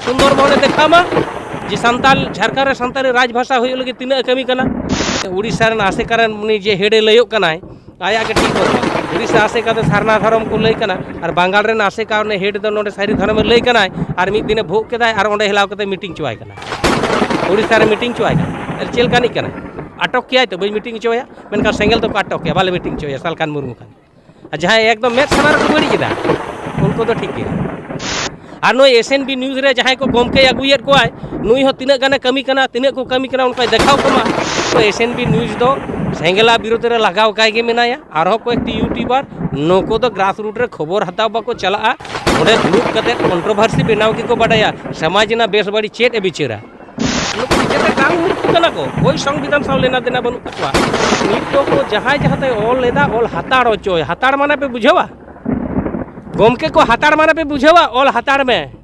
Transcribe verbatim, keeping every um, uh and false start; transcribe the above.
ᱥᱩᱱᱫᱚᱨ ᱢᱚᱦᱚᱱᱮ ᱫᱮᱠᱷᱟᱣ ᱢᱟ ᱡᱮ ᱥᱟᱱᱛᱟᱞ, ᱡᱷᱟᱲᱠᱷᱚᱸᱰ ᱨᱮ ᱥᱟᱱᱛᱟᱞᱤ ᱨᱟᱡᱽ ᱵᱷᱟᱥᱟ ᱦᱩᱭᱩᱜ ᱞᱟᱹᱜᱤᱫ ᱛᱤᱱᱟᱹᱜ ᱮ ᱠᱟᱹᱢᱤ ᱠᱟᱱᱟ᱾ ᱩᱲᱤᱥᱥᱟ ᱨᱮᱱ ᱟᱥᱮᱠᱟ ᱨᱮᱱ ᱩᱱᱤ ᱡᱮ ᱦᱮᱰ ᱮ ᱞᱟᱹᱭᱚᱜ ᱠᱟᱱᱟᱭ, ᱟᱭᱟᱜ ᱜᱮ ᱴᱷᱤᱠ ᱵᱟᱹᱱᱩᱜᱼᱟ᱾ ᱩᱲᱤᱥᱥᱟ ᱟᱥᱮᱠᱟ ᱫᱚ ᱥᱟᱨᱱᱟ ᱫᱷᱚᱨᱚᱢ ᱠᱚ ᱞᱟᱹᱭ ᱠᱟᱱᱟ, ᱟᱨ ᱵᱟᱝᱜᱟᱞ ᱨᱮᱱ ᱟᱥᱮᱠᱟ ᱩᱱᱤ ᱦᱮᱰ ᱫᱚ ᱱᱚᱰᱮ ᱥᱟᱹᱨᱤ ᱫᱷᱚᱨᱚᱢᱮ ᱞᱟᱹᱭ ᱠᱟᱱᱟᱭ, ᱟᱨ ᱢᱤᱫ ᱫᱤᱱᱮ ᱵᱷᱳᱜ ᱠᱮᱫᱟᱭ ᱟᱨ ᱚᱸᱰᱮ ᱦᱮᱞᱟᱣ ᱠᱟᱛᱮ ᱢᱤᱴᱤᱝ ᱪᱚᱣᱟᱭ ᱠᱟᱱᱟ᱾ ᱩᱲᱤᱥᱥᱟ ᱨᱮ ᱢᱤᱴᱤᱝ ᱪᱚᱣᱟᱭ ᱠᱟᱱᱟ᱾ ᱟᱨ ᱪᱮᱫ ᱞᱮᱠᱟᱱᱤᱡ ᱠᱟᱱᱟᱭ? ᱟᱴᱚᱠ ᱠᱮᱭᱟᱭ ᱛᱚ, ᱵᱟᱹᱧ ᱢᱤᱴᱤᱝ ᱦᱚᱪᱚᱣᱟᱭᱟ, ᱢᱮᱱᱠᱷᱟᱱ ᱥᱮᱸᱜᱮᱞ ᱫᱚᱠᱚ ᱟᱴᱚᱠ ᱠᱮᱭᱟ, ᱵᱟᱞᱮ ᱢᱤᱴᱤᱝ ᱦᱚᱪᱚᱣᱟᱭᱟ ᱥᱟᱞᱠᱷᱟᱱ ᱢᱩᱨᱢᱩ ᱠᱷᱟᱱ᱾ ᱟᱨ ᱡᱟᱦᱟᱸᱭ ᱮᱠᱫᱚᱢ ᱢᱮᱫ ᱥᱟᱢᱟᱝ ᱨᱮᱠᱚ ᱵᱟᱹᱲᱤᱡ ᱮᱫᱟ, ᱩᱱᱠᱩ ᱫᱚ ᱴᱷᱤᱠ ᱜᱮᱭᱟ᱾ ᱟᱨ ᱱᱩᱭ ᱮᱥ ᱮᱱ ᱵᱤ ᱱᱤᱭᱩᱡᱽ ᱨᱮ ᱡᱟᱦᱟᱸᱭ ᱠᱚ ᱜᱚᱢᱠᱮ ᱟᱹᱜᱩᱭᱮᱫ ᱠᱚᱣᱟᱭ, ᱱᱩᱭ ᱦᱚᱸ ᱛᱤᱱᱟᱹᱜ ᱜᱟᱱᱮ ᱠᱟᱹᱢᱤ ᱠᱟᱱᱟ, ᱛᱤᱱᱟᱹᱜ ᱠᱚ ᱠᱟᱹᱢᱤ ᱠᱟᱱᱟ, ᱚᱱᱠᱟᱭ ᱫᱮᱠᱷᱟᱣ ᱠᱚᱢᱟ᱾ ᱛᱚ ᱮᱥ ᱮᱱ ᱵᱤ ᱱᱤᱭᱩᱡᱽ ᱫᱚ ᱥᱮᱸᱜᱮᱞᱟ ᱵᱤᱨᱩᱫᱷ ᱨᱮ ᱞᱟᱜᱟᱣ ᱠᱟᱭ ᱜᱮ ᱢᱮᱱᱟᱭᱟ᱾ ᱟᱨᱦᱚᱸ ᱠᱚᱭᱮᱠᱴᱤ ᱭᱩᱴᱩᱵᱟᱨ, ᱱᱩᱠᱩ ᱫᱚ ᱜᱨᱟᱥ ᱨᱩᱴ ᱨᱮ ᱠᱷᱚᱵᱚᱨ ᱦᱟᱛᱟᱣ ᱵᱟᱠᱚ ᱪᱟᱞᱟᱜᱼᱟ, ᱚᱸᱰᱮ ᱫᱩᱲᱩᱵ ᱠᱟᱛᱮ ᱠᱚᱱᱴᱨᱳᱵᱷᱟᱨᱥᱤ ᱵᱮᱱᱟᱣ ᱜᱮᱠᱚ ᱵᱟᱰᱟᱭᱟ᱾ ᱥᱚᱢᱟᱡᱽ ᱨᱮᱱᱟᱜ ᱵᱮᱥ ᱵᱟᱹᱲᱤᱡ ᱪᱮᱫ ᱮ ᱵᱤᱪᱟᱹᱨᱟ? ᱱᱩᱠᱩ ᱪᱮᱛᱮ ᱵᱟᱝ ᱦᱩᱭᱩᱜ ᱠᱟᱱᱟ ᱠᱚ, ᱳᱭ ᱥᱚᱝᱵᱤᱫᱷᱟᱱ ᱥᱟᱶ ᱞᱮᱱᱟ ᱫᱮᱱᱟ ᱵᱟᱹᱱᱩᱜ ᱛᱟᱠᱚᱣᱟ᱾ ᱱᱤᱛ ᱫᱚ ᱠᱚ ᱡᱟᱦᱟᱸᱭ ᱡᱟᱦᱟᱸ ᱛᱮ ᱚᱞ ᱞᱮᱫᱟ, ᱚᱞ ᱦᱟᱛᱟᱲ ᱦᱚᱪᱚᱭ᱾ ᱦᱟᱛᱟᱲ ᱢᱟᱱᱮ ᱯᱮ ᱵᱩᱡᱷᱟᱹᱣᱟ? ᱜᱚᱢᱠᱮ ᱠᱚ, ᱦᱟᱛᱟᱲ ᱢᱟᱱᱮ ᱯᱮ ᱵᱩᱡᱷᱟᱹᱣᱟ? ᱚᱞ ᱦᱟᱛᱟᱲ ᱢᱮ᱾